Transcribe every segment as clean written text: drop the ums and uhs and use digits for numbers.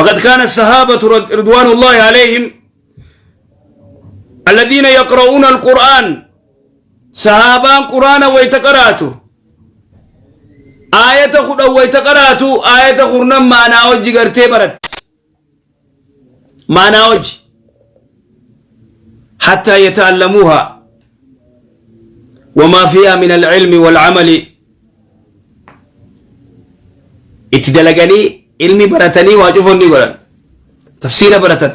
فقد كان الصحابة رضوان الله عليهم الذين يقرؤون القرآن صحابان قرآن ويتقرأتو آية خد ويتقرأتو آية خرنا معنا وجي غرتي برت معنا وجي حتى يتعلموها وما فيها من العلم والعمل itti dalaganii ilmi baratanii waa cufoon ni godhan tafsiira baratan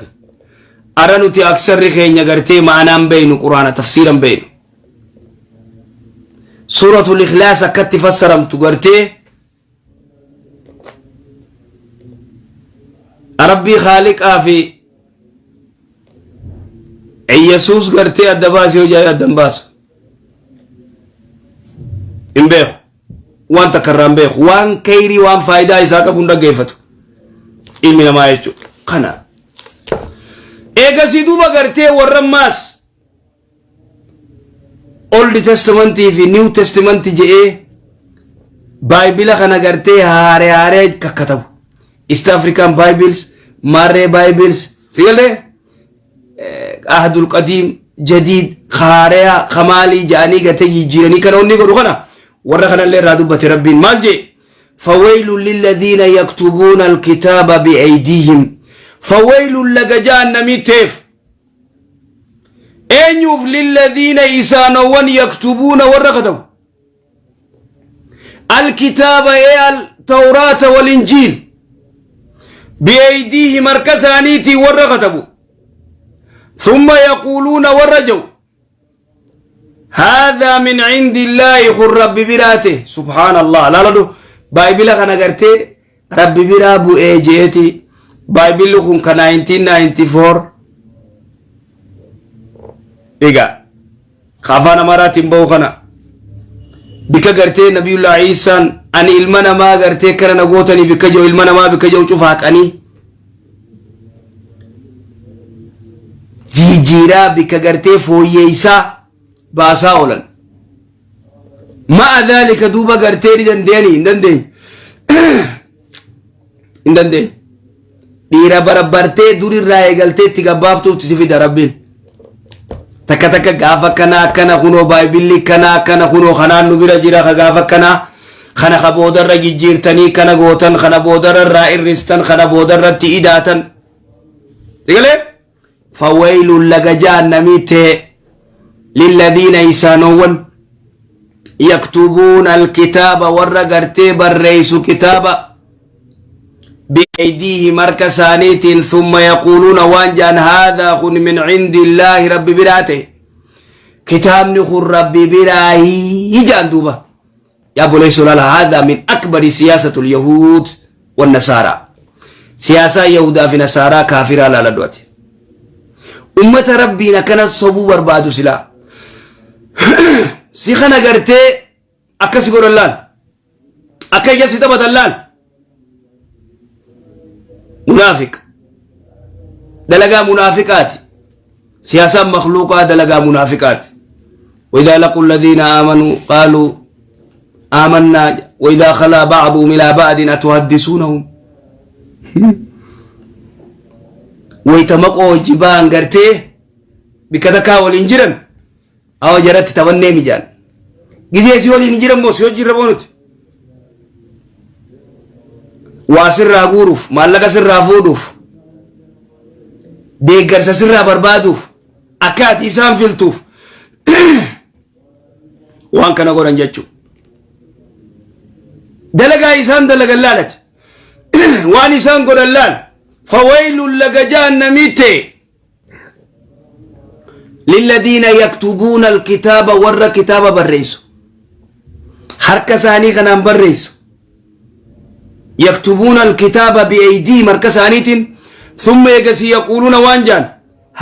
ara nuti aksarri keenya gartee ma'anaan beeynu quraana tafsiiran beeynu suuratul ikhlaas akkatti fassaramtu gartee rabbii khaaliqaa fi iyyasuus gartee adda baasee hojii adda hin baasu hin beeku waan takka irraa hin beeku waan kayrii waan faayidaa isaa qabu hin dhaggeeffatu ilmi namaa jechuudha kana eegasii duuba gartee warra maas Old Testament fi New Testament je'ee baayibila kana gartee haare haaree kakkatabu. East African Bibles, Maarree Bibles, si galee Ahdul Qadiim, Jadiid, Haareyaa, Kamaalii ja'anii gartee jijjiiranii kana wanni godhu kana warra kanallee irraa dubbate Rabbiin maal jee? فويل للذين يكتبون الكتاب بأيديهم فويل لك جهنم تيف eenyuuf lilladhiina isaanowwan yaktubuuna warra katabu alkitaaba ee altawraata walinjiil biaydiihim harka isaaniitiin warra katabu thumma yaquuluuna warra jedhu haadhaa min cindi illaahi kun rabbi biraa ta'e subhaana allah laaladhu baayibila kana gartee Rabbi biraa bu'ee je'eeti baayibilli kun ka 1994 egaa ka afaan amaaraatiin bahu kana bika gartee nabiyullaa Iisaan ani ilma namaa gartee kana na gootanii bika jiru ilma namaa bika jiru cufa haqanii jijjiiraa bika gartee fooyyeessaa baasaa oolan. Ma'a dhaalika duuba gartee ni dandeenyi hin dandeenye. Hin dandeenye. Dhiira barabbartee durirraa eegaltee itti gabbaaftuuf itti fida rabbiin. Takka takka gaafa akkana akkana kunoo baayibilli akkana akkana kunoo kanaan nu bira jira ka gaafa akkanaa kana ka boodarra jijjiirtanii kana gootan kana boodarra irraa irristan kana boodarratti idaatan. Sigalee? Fawaylun laga jahannamii ta'e lilladhiina isaanowwan yaktubuuna alkitaaba warra gartee barreeysu kitaaba biaydiihim harka isaaniitiin thumma yaquuluuna waan jedhan haadhaa kun min cindi illaahi rabbi biraa ta'e kitaabni kun rabbi biraahii jedhan duuba Yaa obboleessoo laala haadhaa min akbari siyaasatul yahuud wan nasaaraa. Siyaasaa yahudaa fi nasaaraa kaafiraa laaladhu ati. Ummata rabbiin akkana sobuu barbaadu silaa. Si kana gartee akkasi godhan laal. Akka ija si taphatan laal. Munaafiq. Dalagaa munaafiqaati. Siyaasaan makluuqaa dalagaa munaafiqaati. وإذا لقوا الذين آمنوا قالوا آمنا وإذا خلا بعضهم إلى بعض أتحدثونهم ويتمقوا جبان قرتيه بكتكا والإنجرن أو جرت تبني مجان gizee si waliin hin jiran moo si wajjin raboo nuti waa sirraa guuruuf maallaqa sirraa fuudhuuf deeggarsa sirraa barbaaduuf akka ati isaan filtuuf waan kana godhan jechuudha. Dalagaa isaan dalagan laalati. Waan isaan godhan laal. Fawaylun laga jahannamii ta'e lilladiina yaktubuuna alkitaaba warra kitaaba barreessu harka isaanii kanaan barreessu yaktubuuna alkitaaba biaydiihim harka isaaniitiin thumma eegasii yaquuluuna waan jaan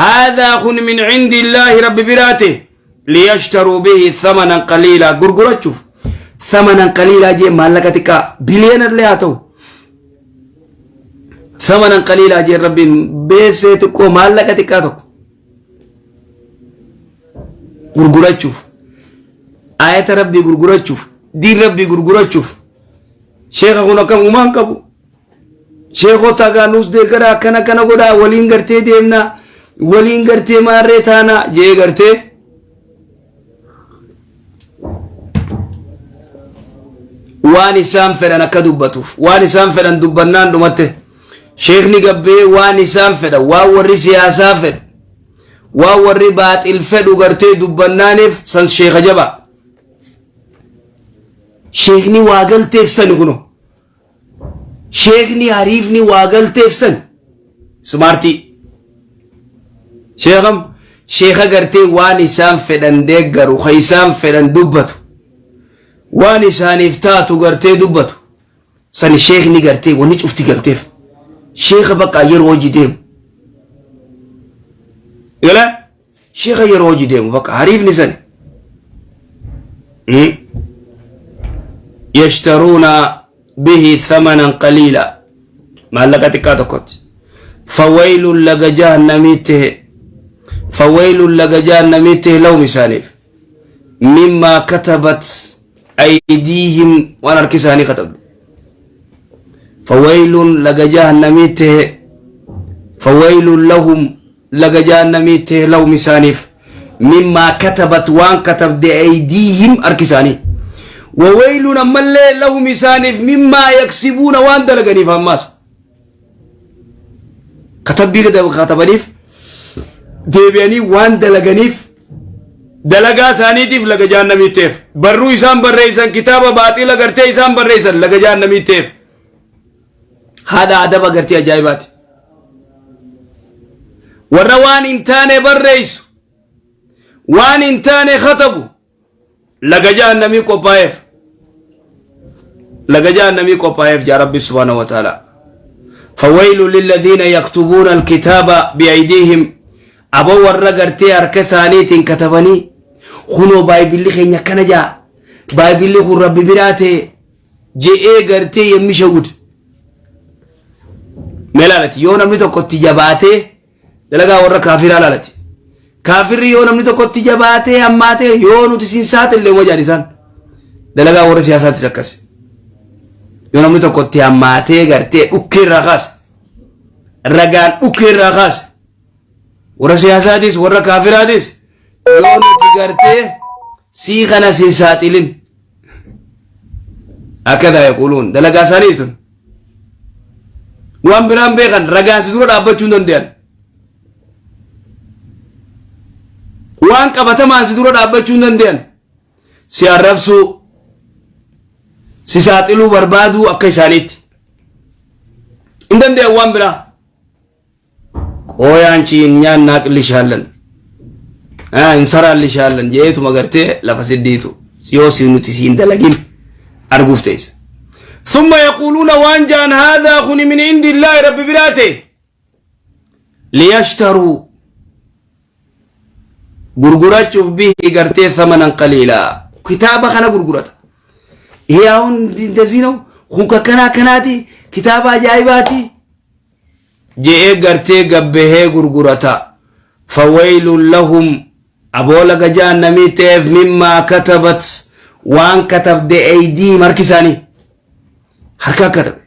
haadhaa kun min cindi illaahi rabbi biraate liyashtaruu bihi thamanan qaliilaa gurgurachuuf thamanan qaliilaa jee maallaqa xiqqaa biliyoonallee haa ta'u Samanan qaliilaa jeen rabbiin beessee xiqqoo maallaqa xiqqaa tokko gurgurachuuf ayata rabbii gurgurachuuf diin rabbii gurgurachuuf sheeka kun akkam uumaan qabu Sheekota gaa nus deeggara, akkana akkana godhaa, waliin gartee deemna, waliin gartee maarree taana jee gartee waan isaan fedhan akka dubbatuuf. Waan isaan fedhan dubbannaan dhumatte. Sheekni gabbee waan isaan fedhan, waan warri siyaasaa fedhu, waan warri baaxil fedhu gartee dubbannaaniif san sheeka jabaa. Sheekni waa galteef sani kuno. Sheekni hariifni waa galteef sani. Smaartii. Sheekam sheeka gartee waan isaan fedhan deeggaru, ka isaan fedhan dubbatu, waan isaaniif taatu gartee dubbatu. Sani sheekni gartee wanni cufti galteef. Sheeka bakka yeroo hojii deemu. Galee? Sheeka yeroo hojii deemu bakka hariifni sani. Yashtaruuna bihi thamanan qaliila, maallaqa xiqqaa tokkotti. Fawaylun, laga jahannamii tahe. Fawaylun, laga jahannamii tahe lahum, isaaniif. Mimmaa katabat aydiihim, waan harki isaanii katabde. Fawaylun, laga jahannamii tahe. Fawaylun lahum, laga jahannamii tahe lahum, isaaniif. Mimmaa katabat, waan katabde, aydiihim, harki isaanii. Wawaylun, ammallee lahum, isaaniif, mimmaa yaksibuuna, waan dalaganiif. Ammaas katabbii katabaniif deebi'anii waan dalaganiif, dalagaa isaaniitiif laga jahannamii ta'eef. Barruu isaan barreessan, kitaaba baaxila gartee isaan barreessan, laga jahannamii ta'eef. Haadha adaba gartee ajaa'ibaati. Warra waan hin taane barreessu, waan hin taane katabu, laga jahannamii qophaa'eef, laga jahannamii qophaa'eef jaa Rabbi subhaanahu wa ta'ala. فويل للذين يكتبون الكتاب بأيديهم. Aboo, warra gartee harka isaaniitiin katabanii, kunoo baayibilli keenya akkana jaa, baayibilli kun Rabbi biraa ta'e je'ee gartee yemmi shawud. Mee laalati, yoo namni tokko itti jabaatee, dalagaa warra kaafiraa laalati. Kaafirri yoo namni tokko itti jabaatee hammaatee, yoo nuti siin saaxille wajaan isaan. Dalagaa warra siyaasaatis akkas. Yoo namni tokko itti hammaatee gartee dhukkee irraa kaase, ragaan dhukkee irraa kaase, warra siyaasaatis warra kaafiraatis, yoo nuti gartee sii kana siin saaxilin akka ta'e quluun dalagaa isaanii tun. Waan biraan beekan, ragaan si dura dhaabbachuu hin danda'an. Waan qabatamaan si dura dhaabbachuu hin danda'an. Si arrabsuu, si saaxiluu barbaaduu akka isaaniitti. Hin danda'an waan biraa. Qooyaan እኛ እናቅልሻለን እንሰራልሻለን jeetuma gartee lafa siddiitu yoo si nuti siin dalagin arguuf teessa. ثم يقولون waan jaan هذا kun من عند الله، Rabbi biraa ta'e. ليشتروا، gurgurachuuf، به gartee ثمنا قليلا. Kitaaba kana gurgurata. ይሄ አሁን እንደዚህ ነው, kun kakkanaa kanaati, kitaaba ajaa'ibaati je'ee gartee gabbahee gurgurata. فويل لهم, aboo laga jahannamii ta'eef, مما كتبت, waan katabde, أيديهم, harki isaanii harkaa katabe.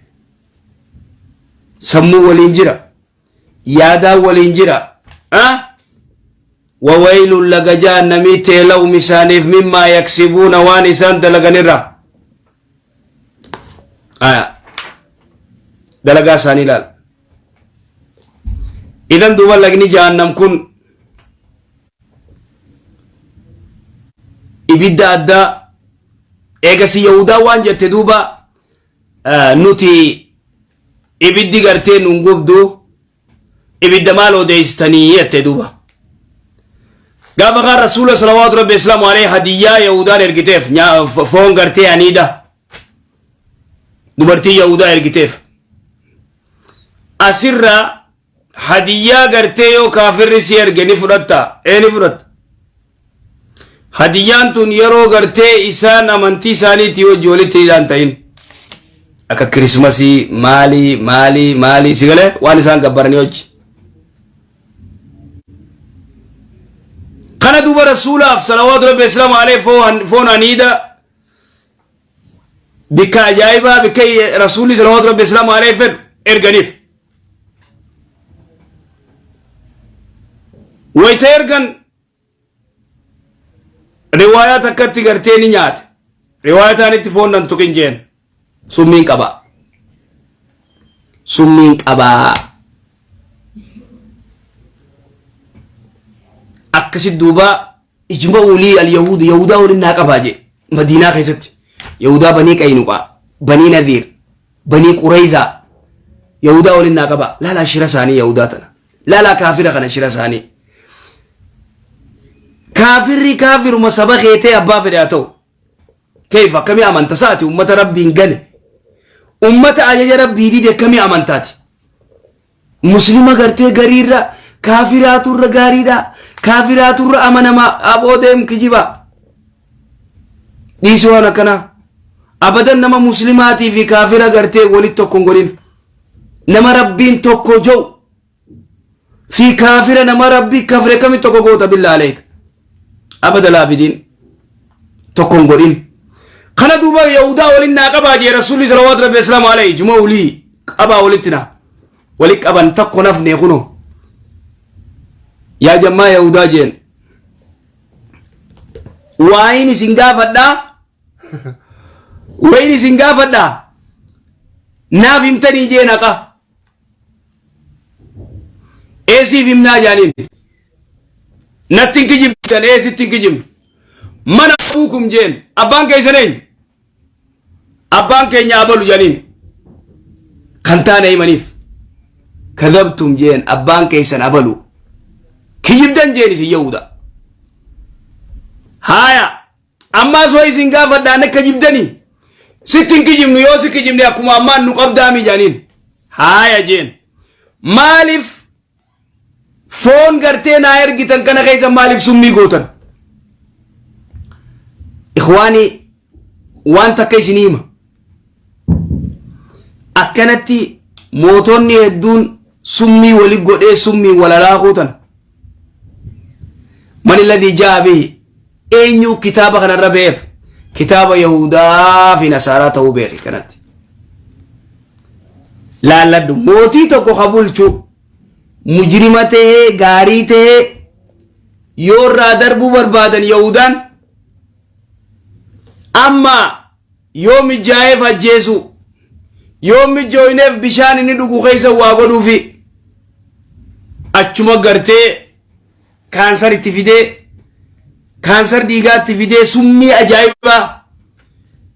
Sammuu waliin jira, yaadaan waliin jira. وويل, laga jahannamii ta'e لهم, isaaniif, مما يكسبون, waan isaan dalaganirra. Aya, dalagaa isaanii ilaal. Idan duuba lagni jahannam kun ibidda addaa. Eegasi Yahudaa waan jette duuba, nuti ibiddi gartee nun gubdu, ibidda maal odeessitanii jette duuba. Gaafa kaan Rasuula salawaatu Rabbi islaamu alayhi hadiyyaa Yahudaan ergiteef, foon gartee aniida dubartii Yahudaa ergiteef. Asirraa hadiyyaa gartee yoo kaafirri si erge ni fudhatta? Ee, ni fudhatta. Hadiyyaan tun yeroo gartee isaan amantii isaaniitii wajji walitti hidhaan ta'in, akka Kirismasii maalii maalii maalii, si galee, waan isaan gabbaranii wajji kana. Duuba Rasuulaaf salawaatu Rabbi islaamu alayhi foon aniida bikka ajaa'ibaa, bikka Rasuulli salawaatu Rabbi islaamu alayhi fedhu Erganiif. Wayita ergan riwaayaa takkatti gartee ni nyaate. Riwaayaa taanitti foon nan tuqin jeen. Summiin qabaa. Summiin qabaa. Akkasi duuba ijma'uu lii al-yahuud yahudaa waliin naa qabaa jee madiinaa keessatti yahudaa banii qaynuqaa banii nadiir banii qurayzaa yahudaa waliin naa qabaa laalaa shira isaanii yahudaa tana laalaa kaafira kana shira isaanii kaafirri kaafiruma saba keetee abbaa fedhe haa ta'u keef akkamii amanta isaati ummata rabbiin gane ummata ajaja rabbii dide akkamii amantaati Muslima gartee gariirra kaafiraaturra gaariidha. Kaafiraaturra amanamaa aboo deem kijiba. Dhiisi waan akkanaa. Abadan nama muslimaatii fi kaafira gartee walitti tokko hin godhin. Nama rabbiin tokko jiru fi kaafira nama rabbii kafre kami tokko goota billaa aleeka. Abada laabidiin tokko hin godhin. Kana duuba Yahudaa waliin naa qabaa jee Rasuulli salawaatu rabbi islaamu alayhi juma olii qabaa walitti naa wali qaban tokko nafne kuno. Yaa jammaa Yahudaa jeen. Waayin isin gaafadhaa. Wayin isin gaafadhaa. Naaf himtanii jeen haqa. Eesiif himnaa jaaniin. Natti hin kijibdan eesitti hin kijibnu. Mana abuukum jeen abbaan keessan eenyu? Abbaan keenya abalu janiin. Kan taane himaniif. Kadhabtum jeen abbaan keessan abalu. Kijibdan jeen isin Yahuda. Haaya ammaas waa isin gaafadhaan akka jibdanii sitti hin kijibnu yoo si kijibne akkuma ammaan nu qabdaami jaaniin. Haaya jeen maaliif Foon gartee naa ergitan kana keessa maaliif summii gootan? Ikhwaanii waan takka isinii hima. Akkanatti mootonni hedduun summii wali godhee summii wal halaakuu tana. Man alladhii jaa bihi eenyu kitaaba kanarra be'eef kitaaba Yahudaa fi Nasaaraa ta'uu beeki kanatti. Laalladhu mootii tokko ka bulchu mujrima tahee gaarii tahee yoo irraa darbuu barbaadan Yahudaan amma yoo mijaa'eef ajjeesu yoo mijooyneef bishaan inni dhugu keessa waa godhuufi achuma gartee kaansar itti fidee kaansar dhiigaa itti fidee summii ajaa'ibaa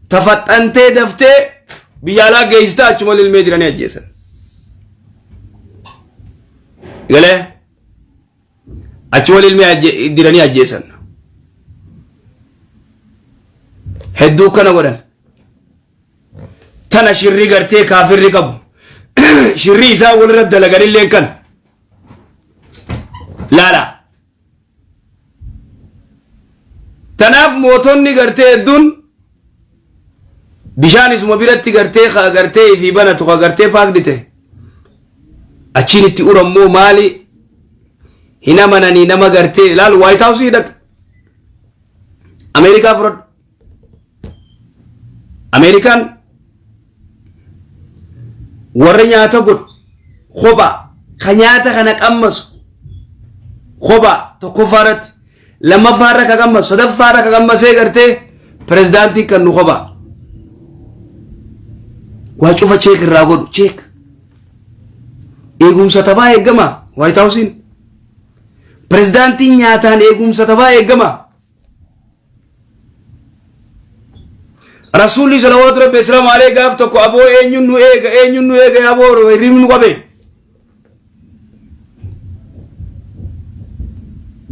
tafaxxantee daftee biyya alaa geessita achuma lilmee diranii ajjeesan. Galee achuma lilmee diranii ajjeesan. Hedduu kana godhan. Tana shirri gartee kaafirri qabu. Shirri isaa walirra dalaganillee kan. Laala. Tanaaf mootonni gartee hedduun bishaan isuma biratti gartee ka gartee ifii banatu ka gartee paakdite achiin itti urammoo maali hin amananii nama gartee ilaal White House hidhatu Ameerikaa fudhadhu Ameerikaan warra nyaata godhu kophaa ka nyaata kana qammasu kophaa tokkoffaa irratti lammaffaa irra ka qammasu sadaffaa irra ka qammasee gartee pirezidaantii kan nu kophaa waa cufa check irraa godhu check eegumsa tabaa eegama White Houseiin pirezidaantiin nyaataan eegumsa tabaa eegama. Rasuulli salawaatu rabbi islaamu alayhi gaaf tokko aboo eenyuun nu eega eenyuun nu eega yaa aboo hirribni nu qabe.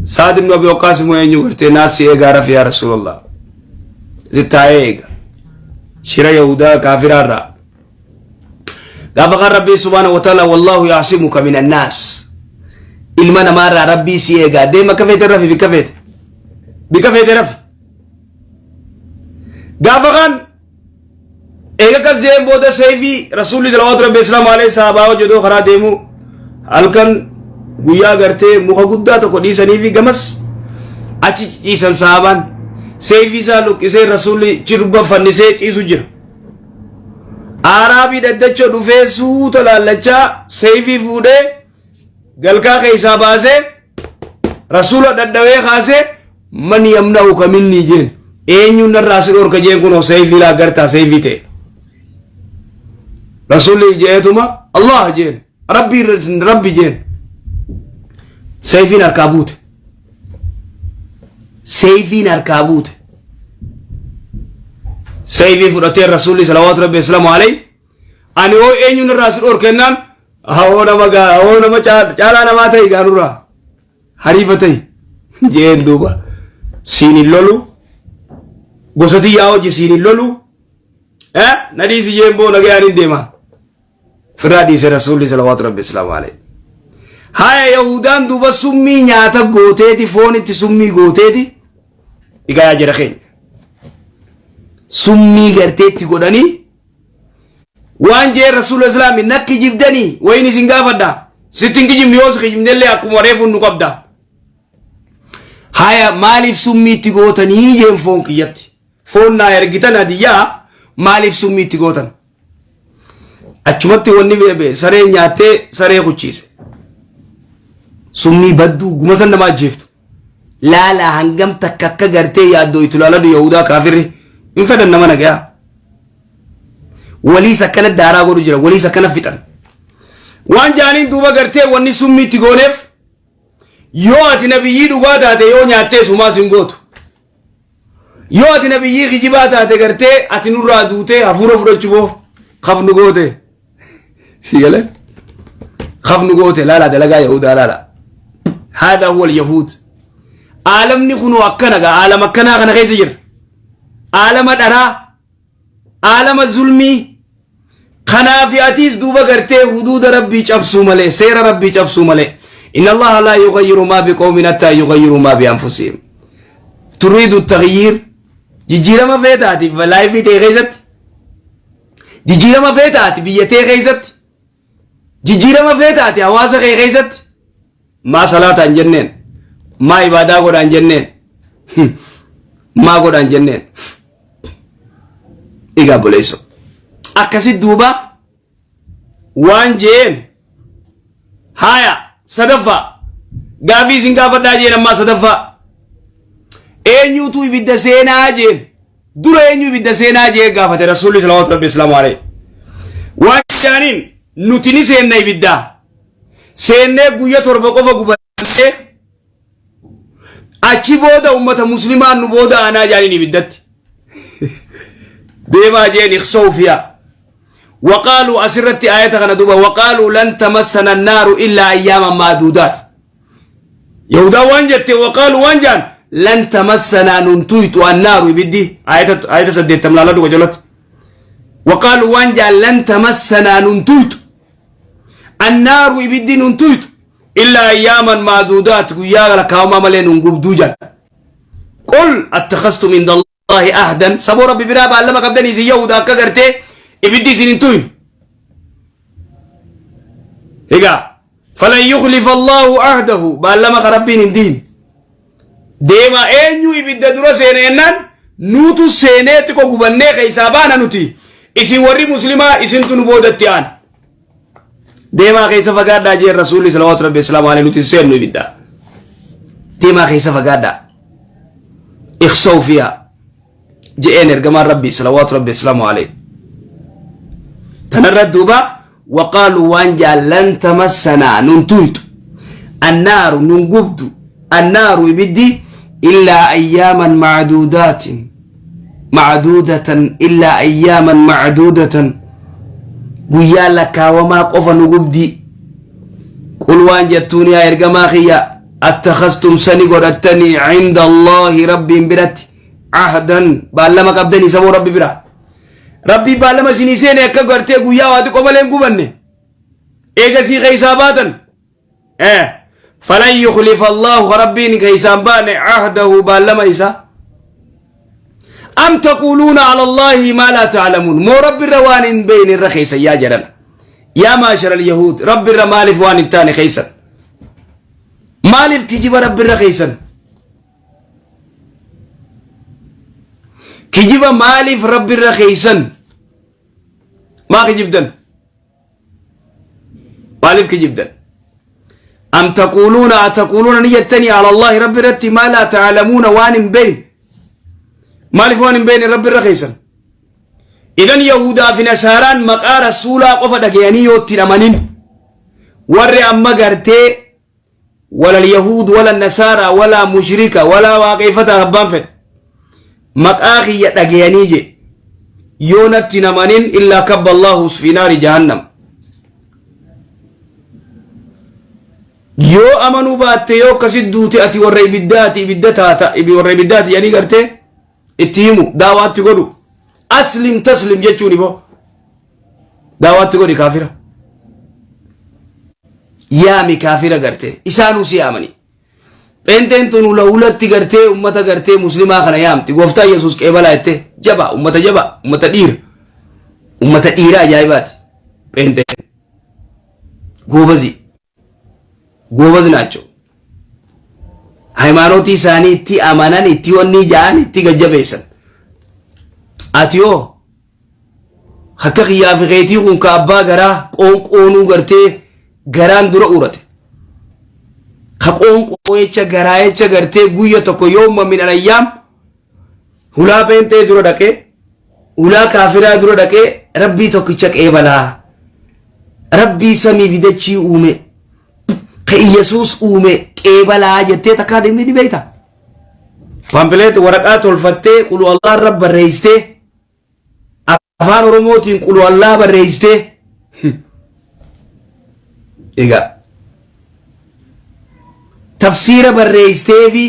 Saad ibn Abi Waqqaas immoo eenyu gartee naas si eegaa rafi yaa Rasuulallah. Si taa'ee eega. Shira Yahudaa kaafiraa irraa. Gaafa kan Rabbii subhaanahu wa ta'ala wallaahu yaasimuka min annaas. Ilma namaarraa Rabbii si eegaa deema akka feete rafi bikka feete. Bikka feete rafi. Gaafa kan eega kas jeen booda seeyfii rasuulli salawaatu rabbi islaamu alayhi sahabaa hojjetoo karaa deemu halkan guyyaa gartee muka guddaa tokko dhiisanii fi gamas achi ciisan sahabaan seeyfii isaa luqqisee rasuulli cirba fannisee ciisu jira. Aaraabii dhaddacha dhufee suuta laallachaa seeyfii fuudhee galkaa keessaa baasee rasuula dhadhawee kaasee, "Man yamna'uka minnii?" jeen. "Eenyuun narraa si dhorka?" jeen. "Kunoo seeyfii laa gartaa seeyfii ta'e." Rasuulli jeetuma, "Allah" jeen. "Rabbi, Rabbi" jeen. Seeyfiin harkaa buute, seeyfiin harkaa buute. Seeyfii fudhatee rasuulli salawaatu rabbi islaamu alayhi, "Ani hoo eenyuun irraa si dhorkennaan?" "Hawoo nama gaa, hawoo nama caalaa namaa ta'e gaanurraa hariifa ta'e" jeen. Duuba siin hin lolu, gosa tiyyaa hojii siin hin lolu, na dhiisi jeen. Boo nagayaan hin deema firaa dhiise rasuulli salawaatu rabbi islaamu alayhi. Haya, Yahudaan duuba summii nyaata gooteeti, foonitti summii gooteeti. Egaa jara keenya, summii garteetti godhanii waan jee rasuula islaami, "Nakki jibdanii wayin isin gaafadha." "Sitti hin kijibni, yoo si kijibnellee akkuma reefu nu qabda." "Haya, maaliif summiitti gootanii?" jeen. "Foon kiyyatti foon naa ergitan hadiyyaa, maaliif summiitti gootan?" Achumatti wanni beebe saree nyaattee saree kuchiise. Summii badduu guma san nama ajjeeftu. Laalaa hangam takka akka gartee yaaddoo itti laaladu. Yahudaa kaafirri hin fedhan nama nagayaa. Waliis akkana daaraa godhu jira, waliis akkana fixan. Waan jaaniin duuba gartee, wanni summiitti gooneef, yoo ati nabiyyii dhugaa taate yoo nyaattee sumaas hin gootu. Yoo ati nabiyyii kijibaa taate gartee ati nurraa duutee hafuura fudhachuu boo kafnu goote. Si galee? Kafnu goote. Laala dalagaa Yahudaa laala. Haadha huwa Yahuud. Aalamni kunoo akkana gaa, aalama akkanaa kana keessa jira. Aalama dharaa, aalama zulmii. Kanaafi atiis duuba gartee huduuda Rabbii cabsuu malee, seera Rabbii cabsuu malee. إن الله لا يغير ما بقوم حتى يغيروا ما بأنفسهم. تريد التغيير, jijjiirama feetaati life ta'e keessatti, jijjiirama feetaati biyya ta'e keessatti, jijjiirama feetaati hawaasa kee keessatti. Maa salaataan jenneen, maa ibaadaa godhaan jenneen, maa godhaan jenneen. Egaa boleesso, akkasit duuba waan jeen. Haya, sadaffaa gaafii isin gaafadhaa jeen ammaa. Sadaffaa, "Eenyuutu ibidda seenaa?" jeen. "Dura eenyu ibidda seenaa?" jee gaafate rasuulli salawaatu rabbi islaamu alayhi. Waan jaaniin, "Nuti ni seenna. Ibiddaa seennee guyya 7 qofa gubannee achi booda ummata muslimaan nu booda aanaa" jaaniin. "Ibiddatti deemaa" jeen. اخسئوا فيها. وقالوا أسرت آية كان وقالوا لن تمسنا النار إلا أياما معدودات. يهودا waan jette, وقالوا waan jaan, لن تمسنا nun tuytu النار ibiddi. آية 80 laala duga jalatti. وقالوا waan jaan, لن تمسنا nun tuytu النار ibiddi nun tuytu إلا أياما معدودات guyyaa lakkaa'umaa malee nun gubduu jaan. قل أتخذتم عند الله عهدا, saboo Rabbi biraa baallama qabdanii isin Yahuda akka gartee ibiddi isin hin tuyin? Egaa فلن يخلف الله عهده, baallama ka Rabbiin hin diin. Deema, eenyu ibidda dura seene jennaan, nuutu seenee xiqqoo gubannee keessaa baana. Nuti isin warri muslimaa isintu nu boodatti aana. "Deemaa keessa fagaadhaa" jeen rasuulli salawaatu rabbi islaamu alayhi. "Nuti seennu ibidda, deemaa keessa fagaadhaa." اخسئوا فيها je'een ergamaan Rabbi salawaatu rabbi islaamu alayhi. Tanarra duuba وقالوا waan jaan, لن تمسنا nun tuytu النار nun gubdu النار ibiddi إلا أياما معدودات معدودة إلا أياما معدودة guyyaa lakkaawamaa qofa nu gubdi. قل waan jettuun, yaa ergamaa kiyya, أتخذتم sani godhattanii عند الله Rabbiin biratti عهدا baallama qabdanii saboo Rabbi bira, Rabbii baallama isinii seene akka gartee guyyaa waa xiqqoo malee hin gubanne eegasii keeysaa baatan? فلن يخلف الله Rabbiin keeysaan baane عهده baallama isaa. أم تقولون على الله ما لا تعلمون moo Rabbi irra waan hin beeyne irra keeysan? Yaa jedhan, yaa معشر اليهود, Rabbi irra maaliif waan hin taane keeysan? Maaliif kijiba Rabbi irra keeysan? Kijiba maaliif Rabbi irra keeysan? Maa kijibdan? Maaliif kijibdan? Am taquuluuna ataquuluuna ni jettanii ala Allaahi Rabbi irratti maa laa ta'lamuuna waan hin beeyne. Maaliif waan hin beeyne Rabbi irra keessan? Idan Yahudaa fi Nasaaraan maqaa rasuulaa qofa dhagayanii yoo itti hin amanin warri amma gartee wala yahuud wala nasaaraa wala mushrika wala waaqeeffataa abbaan fedhe maqaa kiyya dhagayanii je yoo natti hin amanin illaa kabba Allahu fi naari jahannam. Yoo amanuu baatte yoo akkasit duute ati warra ibiddaati ibidda taata warra ibiddaati jedhanii gartee itti himu daawaatti godhu aslim taslim jechuun immoo daawaatti godhi kaafira yaami kaafira gartee isaanuu si yaamanii pheenxeen tun hula hulatti gartee ummata gartee muslimaa kana yaamti gooftaa yesuus qeebalaa jettee jabaa ummata jabaa ummata dhiira ummata dhiira ajaa'ibaati pheenxeen goobazii goobaz naachoo hayimaanotii isaanii itti amanan itti wanni ja'an itti gajjabeessan ati hoo akka kiyyaa fi keetii kun ka abbaa garaa qoonqoonuu gartee garaan dura urate ka qoonqoo jecha garaa jecha gartee guyya tokko yooma min alayyaam hulaa pheenxee dura dhaqee hulaa kaafiraa dura dhaqee rabbii tokkicha qeebalaa rabbii samii fi dachii uume ka iyyasuus uume qeebalaa jettee takkaa deemnee ni beekta. Paampileet waraqaa tolfattee qulu Allah irra barreessitee afaan Oromootiin qulu Allah barreessitee egaa tafsiira barreessitee fi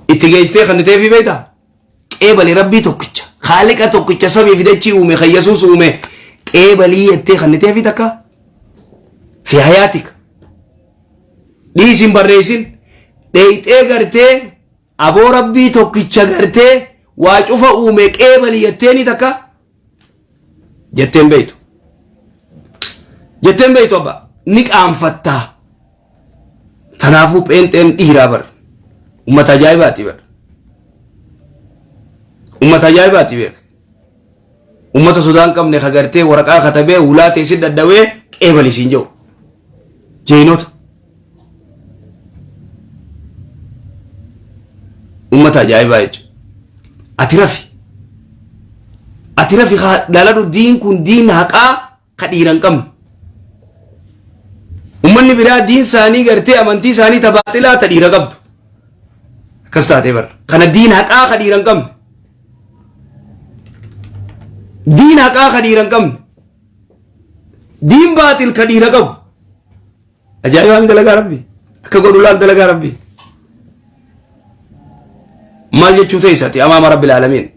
itti geessitee kannitee fi beektaa? Qeebali rabbii tokkicha haaliqa tokkicha samii fi dachii uume kan yesuus uume qeebalii jettee kannitee fi takka fi hayaatika dhiisin barreessin dheeyxee gartee aboo rabbii tokkicha gartee waa cufa uume qeebali jetteeni takka jetteen beeytu jetteen beeytu abba ni qaanfattaa tanaafuu pheenxeen dhiiraa bar ummata ajaa'ibaati bar ummata ajaa'ibaati beek ummata sodaa hin qabne ka gartee waraqaa katabee hulaa teessi dhadhawee qeebali siin jedhu jeenota ummata ajaa'ibaa jechuudha ati rafi ati rafi haa dhaladhu diin kun diin haqaa ka dhiira hin qabne ummanni biraa diin isaanii gartee amantii isaanii ta baaxilaa ta dhiira qabdu akkas taatee bara kana diin haqaa ka dhiira hin qabne diin haqaa ka dhiira hin qabne diin baaxil ka dhiira qabu Ajaa'ibaan dalagaa rabbi. Akka godhu laal dalagaa rabbi. Maal jechuu teessati amaama rabbil aalamiin.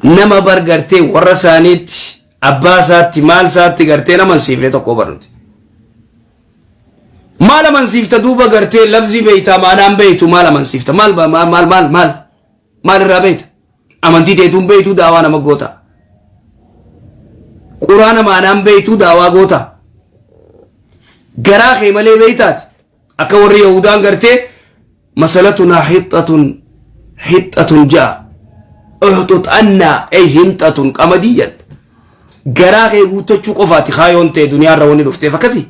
Nama bar gartee warra isaaniitti abbaa isaatti maal isaatti gartee nama amansiifne tokko barnuti. Maal amansiifta duuba gartee lafzii beeytaa maanaan beeytu maal amansiifta maal maal maal maal maal maal irraa beeyta amantii teetuun beeytuu daawaa nama goota. Quraana maanaan beeytuu daawaa goota. Garaa kee malee beeytaati. Akka warri Yahudaan gartee masalatunaa hixxatun hixxatun ja'a. Uxxut annaa ey hinxatun qamadii jedha. Garaa kee guuttachuu qofaati kaayoon ta'e duniyaarra wanni dhufteef akkasii.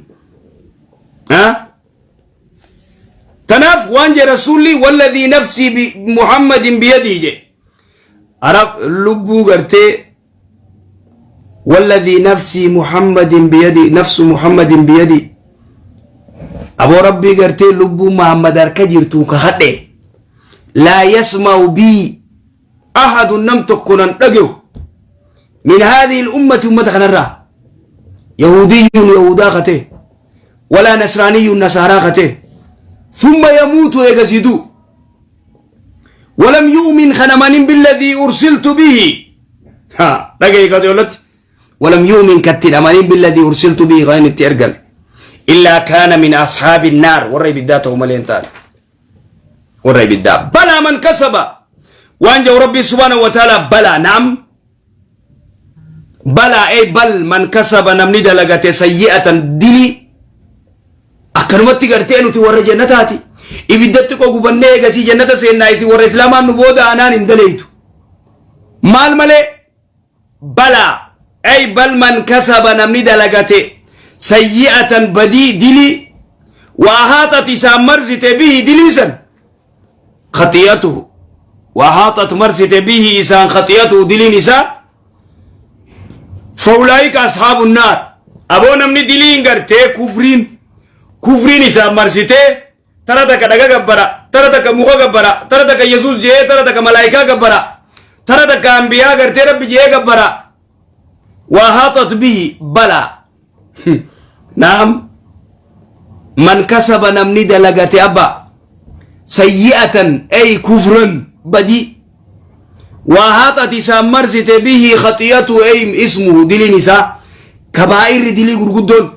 Tanaaf waan jee rasuulli walladhii nafsii bi Muhammadin biyadii jee. Arab lubbuu gartee walladhii nafsii Muhammadin biyadii nafsu Muhammadin biyadii. Aboo rabbii gartee lubbuu Muhammad harka jirtu kakadhe. Laa yasma'u bii ahadun nam tokko nan dhage'u. Min haadhihi ummati ummata kanarraa. Yahudiyyuun Yahudaa katee. Walaa nasraaniyyuun nasaaraa katee. Thumma yamuutu eegasii du'u. Walam yu'min kan amanin billadhii ursiltu bihi. Ha, dhaga'i qajeelatti. Walam yu'min katti hin amanin billadhii ursiltu bihi kan inni itti ergame. Illaa kaana min ashaabi naar warra ibiddaa ta'u malee hin taane. Warra ibiddaa. Balaa man kasaba. Waan jedhu Rabbii subhaanahu wa ta'ala balaa naam. Balaa ey bal man kasaba namni dalagate sayyi'atan dilii akkanumatti gartee nuti warra jannataati. Ibiddatti qo gubannee eegasii jannata seennaa isin warra islaamaan nu booda anaan hin daleeytu. Maal malee balaa ay bal man kasaba namni dalagate sayyi'atan badii dilii waa haaxat isaan marsite bihi dilii san khaxiyatuhu waa haaxat marsite bihi isaan khaxiyatuhu diliin isaa faulaayika ashaabu naar. Aboo namni diliin gartee kufriin kufriin isaan marsitee tara takka dhaga gabbara, tara takka muka gabbara, tara takka Yesuus je'ee, tara takka malaayikaa gabbara, tara takka ambiyaa gartee Rabbi je'ee gabbara. Waa haaxat bihi balaa. Naam, man kasaba namni dalagate abba sayyi'atan ay kufran badii waa haaxat isaan marsite bihi khaxiyatu ay ismuhu diliin isaa kabaa'irri dilii gurguddoon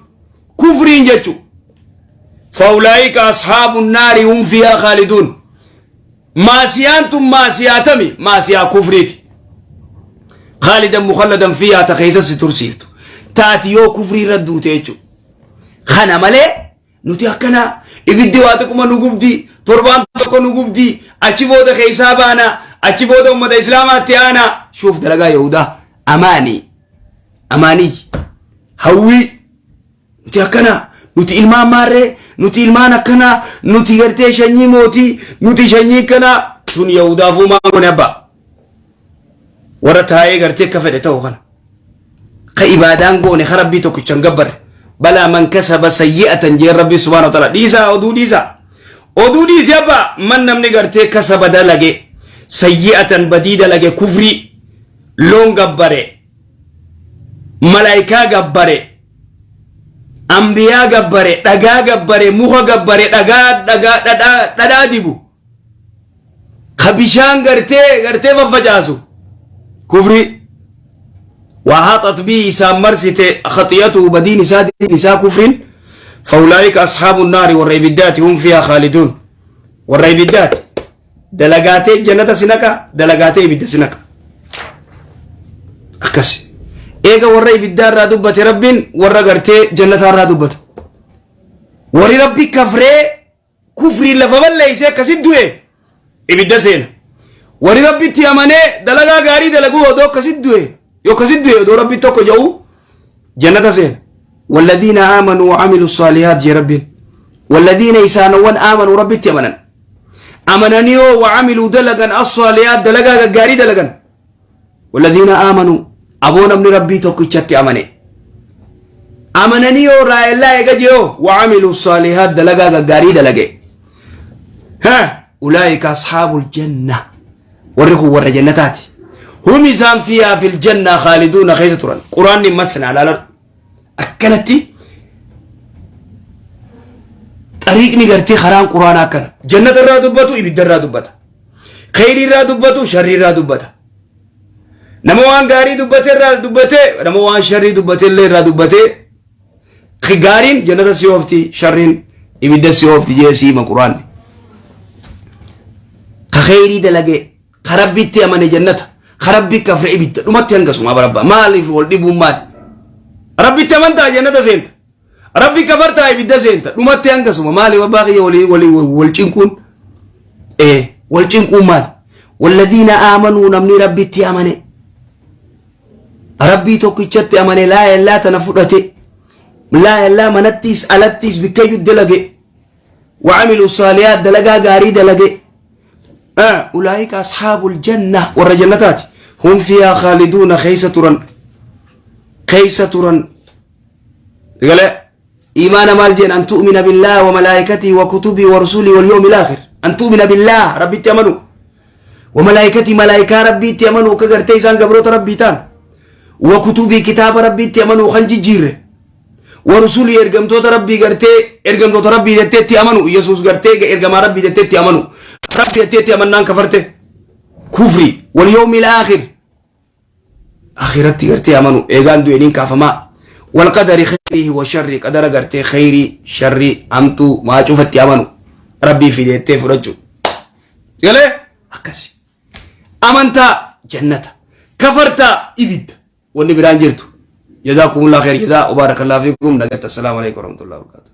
kufriin jechu faulaa'ika ashaabu naari hum fiihaa khaaliduun. Maasiyaan tun maasiyaa tami? Maasiyaa kufriiti. Khaalidan mukhalladan fiihaa, ta keessa si tursiiftu taati yoo kufrii irra duute jechuudha. Kana malee nuti akkana ibiddi waa xiqquma nu gubdi, torbaan tokko nu gubdi, achi booda keessaa baana, achi booda ummata islaamaatti aana. Shuuf, dalagaa yahudaa, amaanii amaanii hawwii nuti akkana, nuti ilmaan maarree, nuti ilmaan akkanaa, nuti gartee shanyii mootii, nuti shanyii akkanaa. Tun yahudaafuu maan goone abbaa warra taa'ee gartee akka fedhe ta'u kana ka ibaadaan goone ka Rabbii tokkicha hin gabbarre. Balaa man kasaba sayyi'atan jeen Rabbii subhaanahu wa ta'ala. Dhiisaa oduu, dhiisaa oduu, dhiisi abbaa. Man namni gartee kasaba dalage sayyi'atan badii dalage, kufrii, loon gabbare, malaayikaa gabbare, ambiyaa gabbare, dhagaa gabbare, muka gabbare, dhagaa dhagaa dhadhaa dhadhaa dibu, ka bishaan gartee faffacaasu, kufrii waa haxat bii isaan marsite khaxiyatu badiin isaa diin isaa kufriin, faulaa'ika ashaabu naari, warra ibiddaati, hum fiihaa khaaliduun, warra ibiddaati. Dalagaatee jannata si naqa, dalagaatee ibidda si naqa. Akkas eega warra ibiddaa irraa dubbate Rabbiin, warra gartee jannataa irraa dubbata. Warri Rabbi kafree kufriin lafa balleeysee akkasit du'e ibidda seena. Warri Rabbitti amanee dalagaa gaarii dalaguu odoo akkasit du'e, yoo akkasit du'e odoo Rabbi tokko jedhu jannata seena. والذين آمنوا وعملوا الصالحات جي ربين. والذين إسانوان آمنوا ربي أمنا أمننيو وعملوا دلقا الصالحات دلقا غاري دلقا. والذين آمنوا أبونا من ربي توكيشتي أمني أمننيو رأي الله يجيو وعملوا الصالحات دلقا غاري دلقا، ها أولئك أصحاب الجنة ورخوا ور جنتات، هم إسان فيها في الجنة خالدون خيزة. قرآن مثنى على akkanatti xariiqni gartee karaan quraanaa akkana jannata irraa dubbatu, ibidda irraa dubbata, kheyrii irraa dubbatu, sharrii irraa dubbata, nama waan gaarii dubbate irraa dubbate, nama waan sharrii dubbate illee irraa dubbate. Gaariin jannata si oofti, sharriin ibidda si oofti jee si hima quraanni. Ka kheyrii dalage, ka Rabbitti amane jannata, ka Rabbi kafre ibidda. Dhumatti hangasuma barabba. Maaliif wal dhibuun? Maali? Rabbitti amantaa jannata seenta, Rabbi kafartaa ibidda seenta. Dhumatti hangasuma. Maali abbaa kiyya walii walii wal cinquun? Ee, wal cinquun maali? والذين آمنوا namni Rabbitti amane, Rabbii tokkichatti amane, laa illaa tana fudhate, laa illaa manattis alattis bikkayyuu dalage, وعملوا الصالحات dalagaa gaarii dalage، أولئك أصحاب الجنة ور جنتات، هم فيها خالدون خيسة ترن خيسة ترن. قال إيمان مال جين؟ أن تؤمن بالله وملائكته وكتبه ورسله واليوم الآخر. أن تؤمن بالله ربي تأمنوا، وملائكته ملائكة ربي تأمنوا كغرتي إسان قبروت ربي تان، وكتبه كتاب ربي تأمنوا خنجي ورسله ergamtoota Rabbii gartee ergamtoota Rabbii jetteetti amanu. Yesuus gartee ergamaa Rabbii jetteetti amanu. Rabbi jetteetti amannaan kafarte, kufri. واليوم الآخر akhiratti gartee amanu, eegaan du'eniin kaafamaa. والقدر خيره وشره qadara gartee khayrii sharrii hamtuu maa cufatti amanu, Rabbii fideettee fudhachuu galee. Akkasi amantaa jannata, kafartaa ibidda, wanni biraan jirtu. جزاكم الله خير جزاء وبارك الله فيكم. نقت السلام عليكم ورحمة الله وبركاته.